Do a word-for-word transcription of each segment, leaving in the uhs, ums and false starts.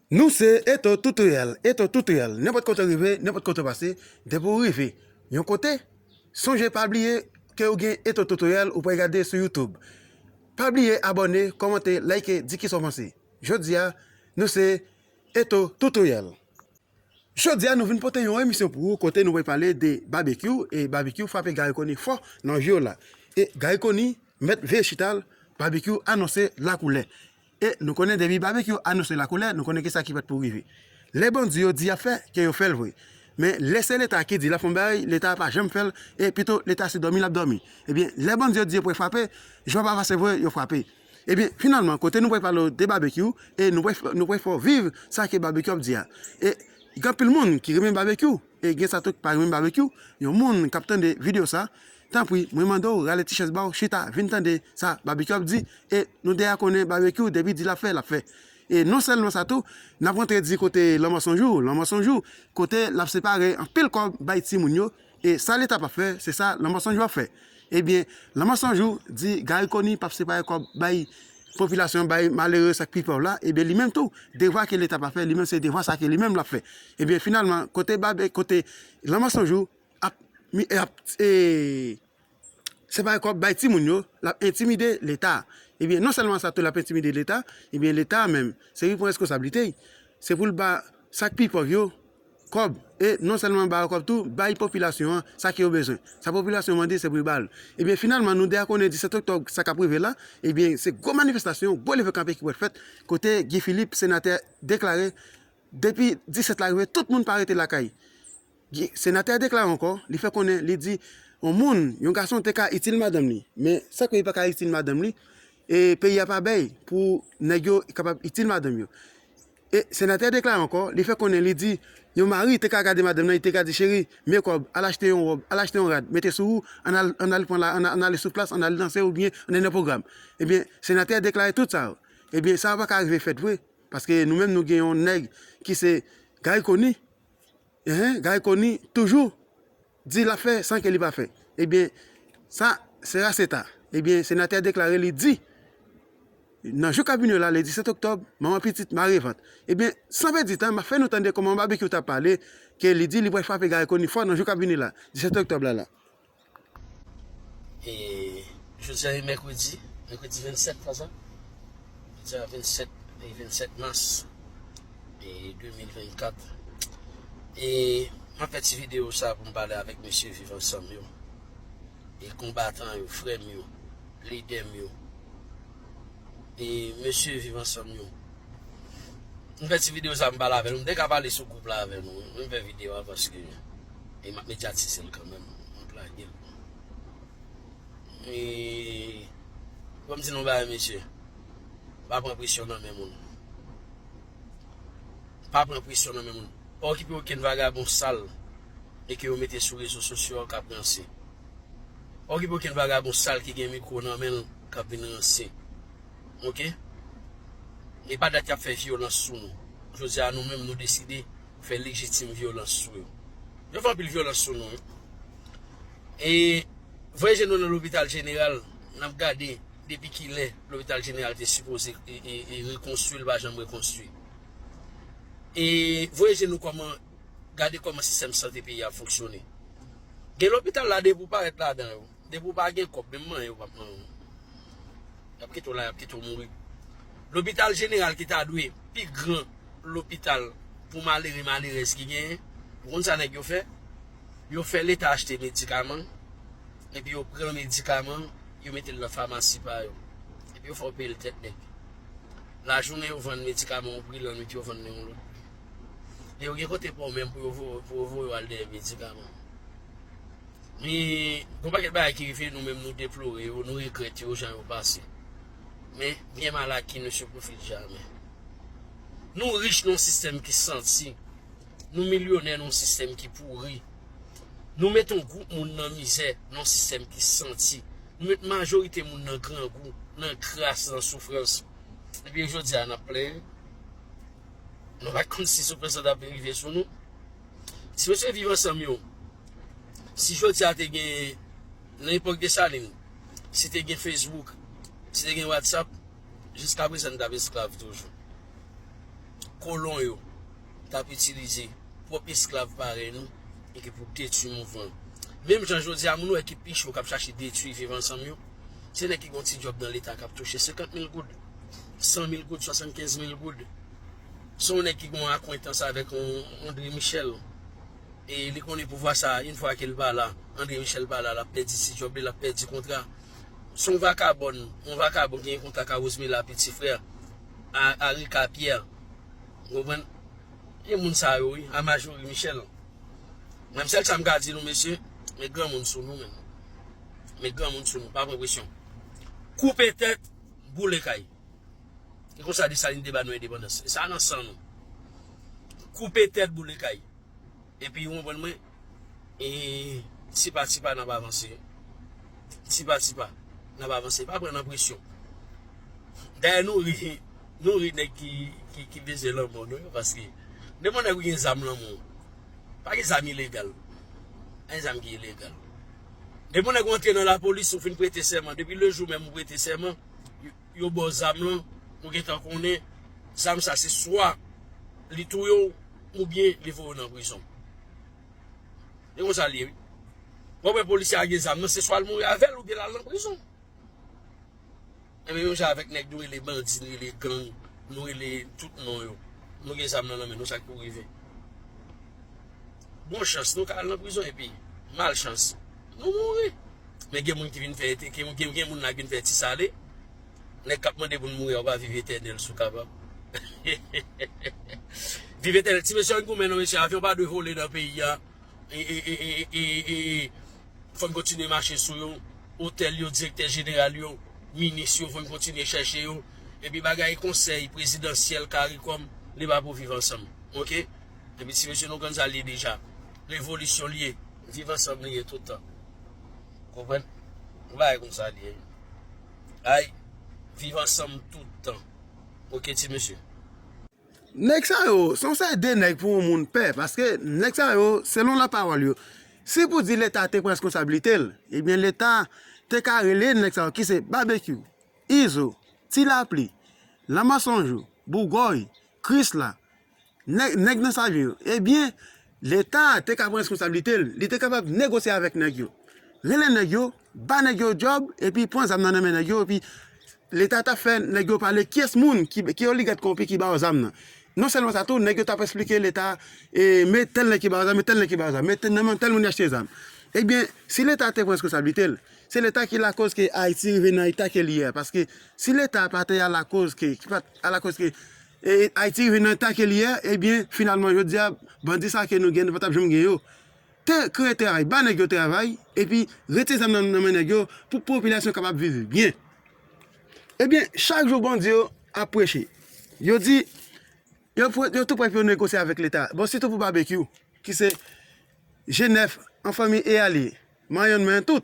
Nou se Eto Tutorial, Eto Tutorial, nenpòt kote w rive, nenpòt kote w pase, depi w rive yon kote, sonje pa bliye ke w gen Eto Tutorial ou pral gade sou YouTube. Pa bliye abòne, kòmante, like, di kisa w panse. Jodi a, nou se Eto Tutorial. Jodi a, nou vin pote yon emisyon pou ou kote nou pral pale de Babekyou, e Babekyou frape Garry Conille fò nan jou la. E Garry Conille mèt veye chita l, Babekyou anonse lakoulè. E nou konnen depi Babekyou anonse lakoulè, nou konnen kisa ki pèt pou rive. Lè bandi yo di y ap fè, ke yo fè l vre. Men lè se Leta ki di l ap fè yon bagay, Leta pa janm fè l, e pito Leta se dòmi l ap dòmi. Ebyen, lè bandi yo di yo pral frape, jou a pa pase vre, yo frape. Ebyen, finalman, kote nou pral pale w de Babekyou, e nou pral, nou pral fè w viv sa ke Babekyou ap di a. E gen anpil moun ki renmen Babekyou, e gen sa tou ki pa renmen Babekyou. Yon moun k ap tande videyo sa, tanpri, mwen mande w rale ti chèz ba w, chita, vin tande sa Babekyou ap di, e nou deja konnen Babekyou, depi di l ap fè, l ap fè. E non sèlman sa tou, n ap rantre di kote Lanmò San Jou, Lanmò San Jou, kote l ap separe anpil kòb bay timoun yo, e sa Leta p ap fè, se sa Lanmò San Jou ap fè. Ebyen, Lanmò San Jou di Garry Conille p ap separe kòb bay popilasyon, bay malere sa k pi pòv la, ebyen li menm tou, devwa ke Leta p ap fè, li menm se devwa sa ke li menm l ap fè. Ebyen, finalman, kote Babe, kote Lanmò San Jou ap, mi- ap, e, separe kòb bay timoun yo, l ap entimide Leta. Ebyen, non sèlman sa tou, l ap entimide Leta, ebyen, Leta menm, se li pran reskonsablite l. Se pou l ba sa k pi pòv yo kòb. E non sèlman ba yo kòb tou, bay popilasyon an sa ke yo bezwen. Sa popilasyon an mande, se pou l ba l. Ebyen, finalman, nou deja konnen disèt oktòb, sa k ap rive la, ebyen, se gwo manifestasyon, gwo leve kanpe ki pral fèt, kote Guy Philippe, senatè, deklare, depi disèt la rive, tout moun pa rete lakay. Senatè a deklare ankò, li fè konnen, li di, yon moun, yon gason te ka itil madanm li, men sa k fè li pa ka itil madanm li, e peyi a pa bay pou nèg yo kapab itil madanm yo. E senatè a deklare ankò, li fè konnen, li di, yon mari te ka gade madanm nan, li te ka di, cheri, men kòb, al achte yon wòb, al achte yon rad, mete sou ou, ann al, ann al pran la, ann al, ann ale sou plas, ann al danse oubyen ann al nan pwogram. Ebyen, senatè a deklare tout sa yo. Ebyen, sa yo pa ka rive fèt vre. Paske nou menm nou gen yon nèg ki se Garry Conille. Enhen, Garry Conille toujou di l ap fè san ke li pa fè. Ebyen, sa, se raseta. Ebyen, senatè a deklare li di, nan jou k ap vini yo la, le disèt oktòb, manman pitit mare vant. Ebyen, san pèdi tan, m ap fè nou tande kòman Babekyou t ap pale, ke li di li pral frape Garry Conille fò nan jou k ap vini la, disèt oktòb la la. E jodi a e mèkredi, mèkredi vennsèt, pa sa? Jodi a vennsèt, e vennsèt mas, e de mil vennkat. E m ap fè ti videyo sa pou m pale avèk mesye Viv Ansanm yo. E konbatan yo, frè m yo, lidè m yo. E mesye Viv Ansanm yo. M fè ti videyo sa m pale avè nou. M te ka pale sou gwoup la avè nou. M fè videyo a paske e m ap medyatize l kanmenm. M ap lage l. E fò m di nou bagay mesye. Pa pran presyon nan men moun. Pa pran presyon nan men moun. Pa okipe okenn vagabon sal e ke yo mete sou rezo sosyo a k ap ranse. Pa okipe okenn vagabon sal ki gen mikwo nan men l k ap vin ranse. Oke? E pa dat y ap fè vyolans sou nou. Jodi a nou menm nou deside fè lejitim vyolans sou yo. Yo fè anpil vyolans sou nou wi. E voye je nou nan lopital jeneral, n ap gade depi kilè lopital jeneral te sipoze e, e, e rekonstwi, l pa janm rekonstwi. E voye je nou kòman, gade kòman sistèm sante peyi a ap fonksyone. Gen lopital la depi w parèt ladan yo, depi w pa gen kòb, menm manyen yo p ap manyen w. Y ap kite w la, y ap kite w mouri. Lopital jeneral ki ta dwe pi gran lopital pou malere malerèz ki genyen, ou konn sa nèg yo fè? Yo fè leta achte medikaman, epi yo pran medikaman, yo mete l nan famasi pa yo. Epi yo fè w peye l tèt nèg. Lajounen yo vann medikaman yon pri, lannwit yo vann li yon lòt pri. E yo gen kote pa w menm pou yo vo-, pou yo voye w al dèyè medikaman. Men, gen yon pakèt bagay ki rive nou menm nou deplore yo, nou regrèt yo, jan yo pase. Men, byen mal aki ne se profit jamais. Nou rich nan yon sistèm ki santi. Nou milyonè nan yon sistèm ki pouri. Nou met yon gwoup moun nan mizè nan yon sistèm ki santi. Nou met majorite moun nan grangou, nan kras, nan soufrans. Epi jodi a n ap plenyen. Nou pa konn si soufrans lan t ap rive sou nou. Si mesye Viv Ansanm yo, si jodi a te gen, nan epòk Desalin, si te gen Facebook, si te gen WhatsApp, jiskaprezan n t ap esklav toujou. kolon yo t ap itilize pwòp esklav parèy nou e ki pou detwi mouvman. Menm jan jodi a, moun ou wè ki pi cho k ap chache detwi Viv Ansanm yo, se nèg ki gon ti djòb nan Leta k ap touche senkant mil goud, san mil goud, swasannkenz mil goud. Se yon nèg ki gon akwentans avèk yon André Michel. E li konnen pouvwa sa, yon fwa ke l pa la, André Michel pa la, l ap pèdi ti djòb li, l ap pèdi kontra. Se yon vakabòn, yon vakabon ki gen kontak a Rosemela Petit Frère, a, a Rica Pierre. Ou konprann? E moun sa yo, wi, a Majorie Michel. Menm sèl sa m ka di nou, mesye, met granmoun sou nou, menm. Met granmoun sou nou, pa pran presyon. Koupe tèt, boule kay. E konsa Desalin te ba nou endepandans. E sa nan san nou. Koupe tèt, boule kay. Epi, ou konprann mwen? E tipa tipa n ap avanse. Tipa tipa n ap avanse. Pa pran nan presyon. Dayè, nou ri, nou ri nèg ki, ki, ki bezwen lanmò nou yo, paske depi yon nèg ou gen zam nan men w, pa gen zam ilegal. Pa gen zam ki ilegal. Depi yon nèg ou antre nan lapolis, ou fin prete sèman. Depi le jou menm ou prete sèman, yo, yo ba w zam lan, ou gentan konnen zam sa se swa li touye w, oubyen li voye w nan prizon. E konsa l ye, wi. W ap wè polisye a gen zam nan, se swa l mouri avè l oubyen l al nan prizon. Enben, menm jan avèk nèg nou rele bandi, nou rele gang, nou rele tout non yo. Nou gen zam nan nan men nou, sa k pou rive? Bon chans, nou ka al nan prizon, epi malchans, nou mouri. Men gen moun ki vin fè, gen, gen, gen moun la ki vin fè ti sale. Nèg k ap mande pou n mouri a, ou pa viv etènèl si w kapab. Viv etènèl. Ti mesye, ann goumen non, mesye, avyon pa dwe vole nan peyi a. E, e, e, e, e, e, e, fò n kontinye mache sou yo. Otèl yo, direktè jeneral yo, minis yo, fò n kontinye chèche yo. Epi bagay konsèy prezidansyèl, CARICOM, li pa pou Viv Ansanm. Oke? Epi ti mesye, nou konn sa l ye deja. Revolisyon l ye. Viv Ansanm li ye tout tan. Konprann? Yon bagay konsa l ye. Ay, Viv Ansanm tout tan. Oke, ti mesye? Nèg sa yo, se yon seri de nèg pou yon moun pè, paske nèg sa yo, selon lapawòl yo, si pou di Leta te pran reskonsablite l, ebyen Leta te ka rele nèg sa yo ki se Babekyou, Izo, Ti Lapli, Lanmò Sonjou, Bougòy, Krisla, nèg, nèg nan salye yo. Ebyen, Leta te ka pran reskonsablite l, li te kapab negosye avèk nèg yo. Rele nèg yo, ba nèg yo djòb, epi pran zam nan nan men nèg yo, epi Leta t ap fè nèg yo pale kiyès moun ki, ki oligak kowonpi ki ba yo zam nan. Non sèlman sa tou, nèg yo t ap eksplike Leta, e, men tèl nèg ki ba yo zam, men tèl nèg ki ba yo zam, men tèl, nan men tèl moun y achte zam. Ebyen, si Leta te pran reskonsablite l, se Leta ki lakòz ke Ayiti rive nan eta ke li ye a. Paske si Leta pa te alakòz ke, ki pa t alakòz ke, e, Ayiti rive nan eta ke li ye a, ebyen, finalman, jodi a, bandi sa ke nou gen, nou pa t ap janm gen yo. Te kreye travay, ba nèg yo travay, epi retire zam nan, nan men nèg yo pou popilasyon kapab viv byen. Ebyen, chak jou bandi yo ap preche. Yo di, yo, pre- yo tou prè pou yo negosye avèk Leta. Bon, sitou pou Babekyou, ki se G nèf, an fanmi e alye, Mayon men tout.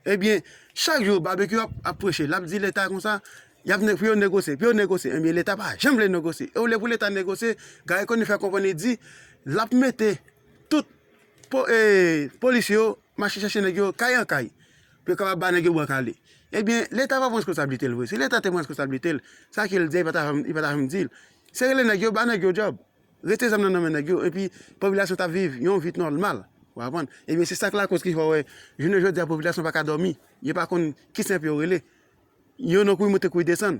Ebyen, chak jou, Babekyou ap, ap preche, l ap di Leta konsa, y ap ne- pou yo negosye, pou yo negosye. Ebyen, Leta pa janm vle negosye. E olye pou Leta negosye, Garry Conille fè konprann li di, l ap mete tout po- e, polis yo mache chèche nèg yo kay an kay, pou yo kapab ba nèg yo bwa kale. Ebyen, Leta pa pran reskonsablite l vre. Si Leta te pran reskonsablite l, sa ke l di a, li pa ta janm, li pa ta janm di l. Se rele nèg yo, ba nèg yo djòb. Retire zam nan nan men nèg yo, epi popilasyon t ap viv yon vi nòmal. Ou konprann? Ebyen, se sa k lakòz ki fè w wè, jounen jodi a, popilasyon pa ka dòmi. Yo pa konn ki sen pou yo rele. Yo nan kouy monte, kouy desann.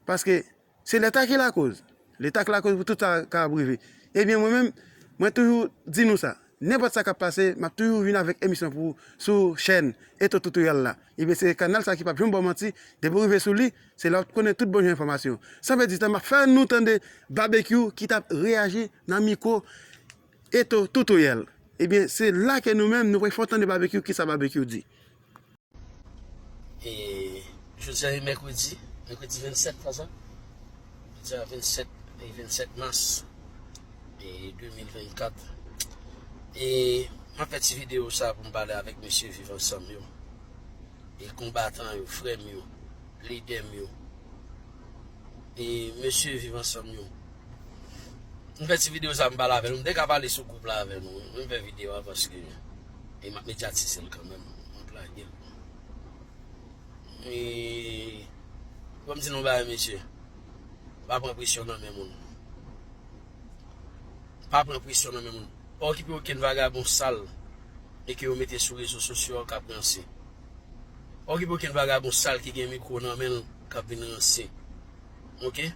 Paske se Leta ki lakòz. Leta ki lakòz pou tout sa ka ap rive. Ebyen, mwen menm, mwen toujou di nou sa. Nenpòt sa k ap pase, m ap toujou vin avèk emisyon pou ou sou chèn Eto Tutorial la. Ebyen, se kanal sa ki p ap janm ba w manti. Depi w rive sou li, se la w ap konnen tout bon jan enfòmasyon. San pèdi tan, m ap fè nou tande Babekyou ki t ap reyaji nan mikwo Eto Tutorial. Ebyen, se la ke nou menm, nou pral fè w tande Babekyou, kisa Babekyou di. E jodi a e mèkredi, mèkredi vennsèt, pa sa? Jodi a vennsèt, e vennsèt mas, e de mil vennkat. E m ap fè ti videyo sa pou m pale avèk mesye Viv Ansanm yo. E konbatan yo, frè m yo, lidè m yo. E mesye Viv Ansanm yo. M fè ti videyo sa, m pale avè nou. M te ka pale sou gwoup la avè nou. M fè videyo a paske e m ap medyatize l kanmenm. M ap lage l. E, ban m di nou bagay, mesye. Pa pran presyon nan men moun. Pa pran presyon nan men moun. Pa okipe okenn vagabon sal e ke yo mete sou rezo sosyo a k ap ranse. Pa okipe okenn vagabon sal ki gen mikwo nan men l k ap vin ranse. Oke?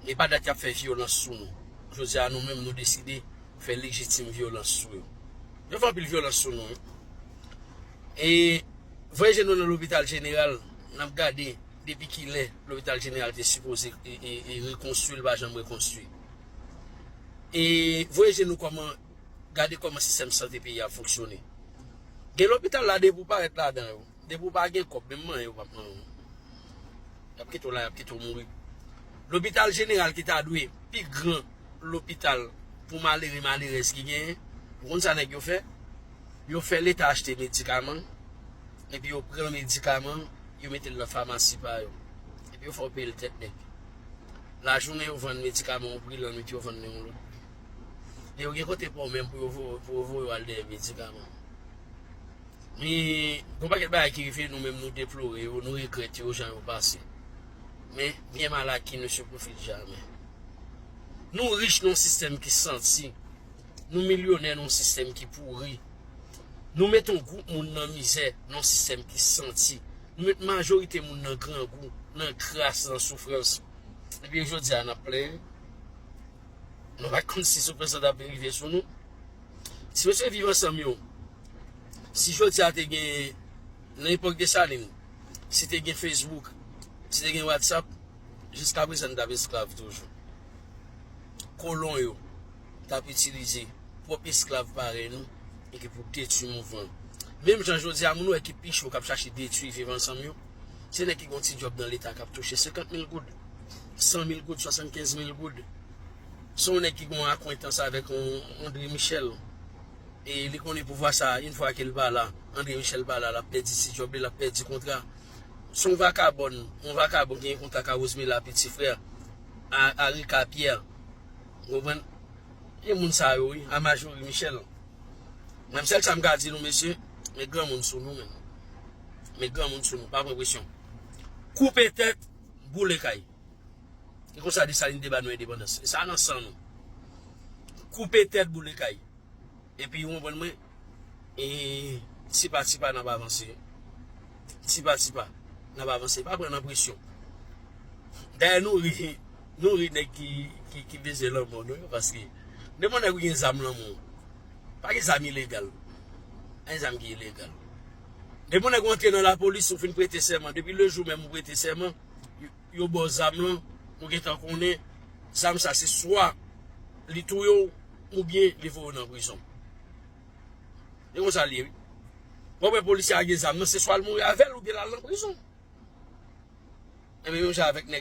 E pa dat y ap fè vyolans sou nou. Jodi a, nou menm, nou deside fè lejitim vyolans sou yo. Yo fè anpil vyolans sou nou, wi. E voye je nou nan lopital jeneral, n ap gade depi kilè lopital jeneral te sipoze e, e, e rekonstwi, l pa janm rekonstwi. E voye je nou kòman, gade kòman sistèm sante peyi a fonksyone. Gen lopital la, depi w parèt ladan yo, depi w pa gen kòb, menm manyen yo p ap manyen w. Y ap kite w la, y ap kite w mouri. Lopital jeneral ki ta dwe pi gran lopital pou malere, malerèz ki genyen, ou konn sa nèg yo fè? Yo fè Leta achte medikaman, epi yo pran medikaman, yo mete l nan famasi pa yo. Epi yo fè w peye l tèt nèg. Lajounen yo vann medikaman yon pri, lannwit yo vann li yon lòt pri. E yo gen kote pa w menm pou yo vo-, pou yo voye w al dèyè medikaman. Men, gen yon pakèt bagay ki rive nou menm, nou deplore yo, nou regrèt yo, jan yo pase. Men, bien mal acquis ne se profite jamais. Nou rich nan yon sistèm ki santi. Nou milyonè nan yon sistèm ki pouri. Nou met yon gwoup moun nan mizè nan yon sistèm ki santi. Nou met majorite moun nan grangou, nan kras, nan soufrans. Epi jodi a, n ap plenyen. Nou pa konn si soufrans la t ap rive sou nou. Si mesye Viv Ansanm yo, si jodi a te gen, nan epòk Desalin, si te gen Facebook, si te gen WhatsApp, jiska prezan n t ap esklav toujou. Kolon yo t ap itilize pwòp esklav parèy nou e ki pou detwi mouvman. Menm jan jodi a, moun ou wè ki pi cho k ap chache detwi Viv Ansanm yo, se nèg ki gen yon ti djòb nan Leta k ap touche senkant mil goud, san mil goud, swasannkenz mil goud. Se yon nèg ki gen yon akwentans avèk yon André Michel. E li konnen pouvwa sa, yon fwa ke l pa la, André Michel pa la, l ap pèdi ti djòb li, l ap pèdi kontra. Se yon vakabòn, yon vakabon ki gen kontra ak Rosemela Petit Frère, a, a Rika Pierre. Ou konprann? E moun sa yo, wi, a Marjorie Michel. Menm sèl sa m ka di nou, mesye, met granmoun sou nou, menm. Met granmoun sou nou, pa pran presyon. Koupe tèt, boule kay. E konsa Desalin te ba nou endepandans. E sa nan san nou. Koupe tèt, boule kay. Epi, ou konprann mwen, e, tipa, tipa, n ap avanse. Tipa, tipa, n ap avanse. Pa pran nan presyon. Dayè, nou ri, nou ri nèg ki, ki, ki bezwen lanmò nou yo, paske depi yon nèg ou gen zam nan men w, pa gen zam ilegal. Pa gen zam ki ilegal. Depi yon nèg ou antre nan lapolis, ou fin prete sèman. Depi le jou menm ou prete sèman, yo, yo ba w zam lan, ou gentan konnen zam sa se swa li touye w, oubyen li voye w nan prizon. E konsa l ye, wi. W ap wè polisye a gen zam nan, se swa l mouri avè l oubyen l al nan prizon. Enben, menm jan avèk nèg